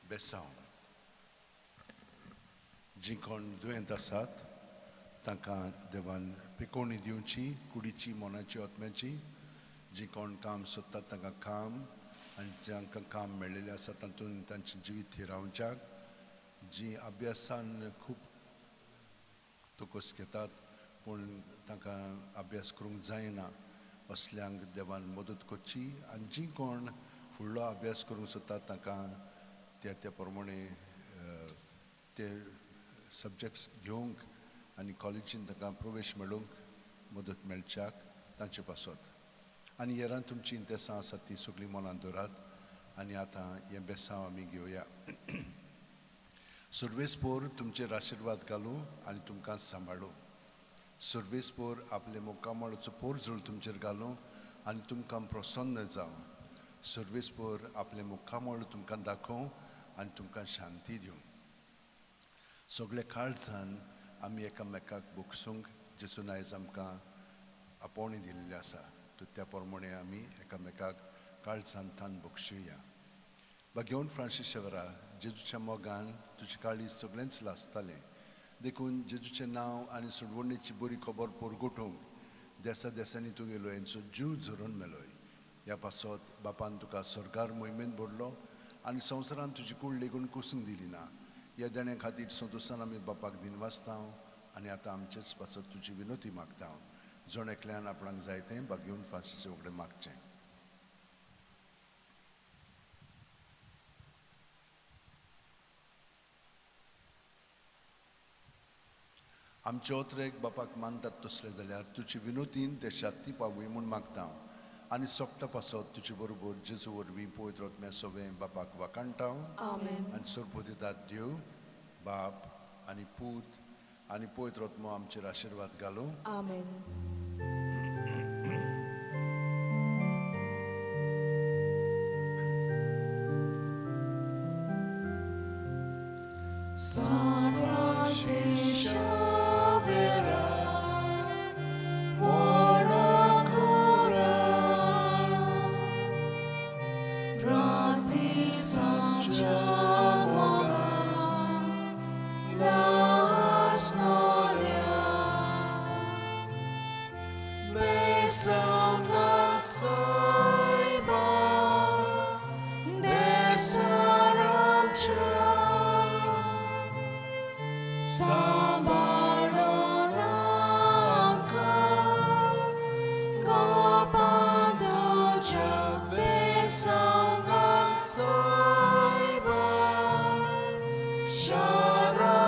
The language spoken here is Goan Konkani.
बेसांव. जीं कोण दुयेंत आसात तांकां देवान पिकोवणी दिवची, कुडीची, मनाची, आत्म्याची. जीं कोण काम सोदतात तांकां काम, आनी जांकां काम मेळिल्लें आसा तातूंत तांचें जिवीत थिरावच्याक. जीं अभ्यासान खूब तोकोस घेतात पूण तांकां अभ्यास करूंक जायना असल्यांक देवान मदत करची. आनी जीं कोण फुडलो अभ्यास करूंक सोदतात तांकां त्या त्या प्रमाणे ते सब्जॅक्ट्स घेवंक आनी कॉलेजीन तांकां प्रवेश मेळूंक मदत मेळच्याक तांचे पासत. आनी हेरान तुमची इंतेसां आसात ती सगळीं मनांत दवरात. आनी आतां हें बेसांव आमी घेवया. सुर्वेसपोर तुमचेर आशिर्वाद घालूं आनी तुमकां सांबाळूं. सुर्वेसपोर आपले मुखामळाचो पोरजूळ तुमचेर घालूं आनी तुमकां प्रसन्न जावं. सुर्वेसपोर आपले मुखामळ तुमकां दाखोवं आनी तुमकां शांती दिवं. सगळे काळजान आमी एकामेकाक भोगसूंक जेजून आयज आमकां आपोवणी दिल्ली आसा, तर त्या प्रमाणे आमी एकामेकाक काळजान थान भोगसुया. बागेवन फ्रांसीस शेवरा, जेजूच्या मोगान तुजें काळीज सगळेंच लासतालें, देखून जेजूचें नांव आनी सोडवणेची बरी खबर परगटूंक देसा देसांनी तूं गेलो, हेंचो जीव झरोवन मेलोय. ह्या पासत बापान तुका स्वर्गार मोहिमेन भरलो आनी संवसारान तुजी कूड लेगून कुसूंक दिली ना. ह्या देण्या खातीर संतोशान आमी बापाक दिनवासता आनी आतां आमचेच पासत तुजी विनोती मागता. जण एकल्यान आपणाक जाय तें बागेवन फ्रांसीसा कडेन मागचें. आमचे ओतरेक बापाक मानतात तसले जाल्यार तुजी विनोतीन ते शाती पावूय म्हूण मागता. आनी सोगटा पासत तुजे बरोबर जेजू वरवीं पवित्र आत्म्या सवें बापाक वाखाणटा. आनी सोरपोदितात देव बाप आनी पूत आनी पवित्र आत्मो आमचेर आशिर्वाद घालूं. आमेन. San Francis Xavier, Guadalajara, Rati Sanchamola, Las Nolia, Besam Saiba, Desaramcha. Sambalanka, Gopantoja, Besanga, Saiba, Sharanoicha,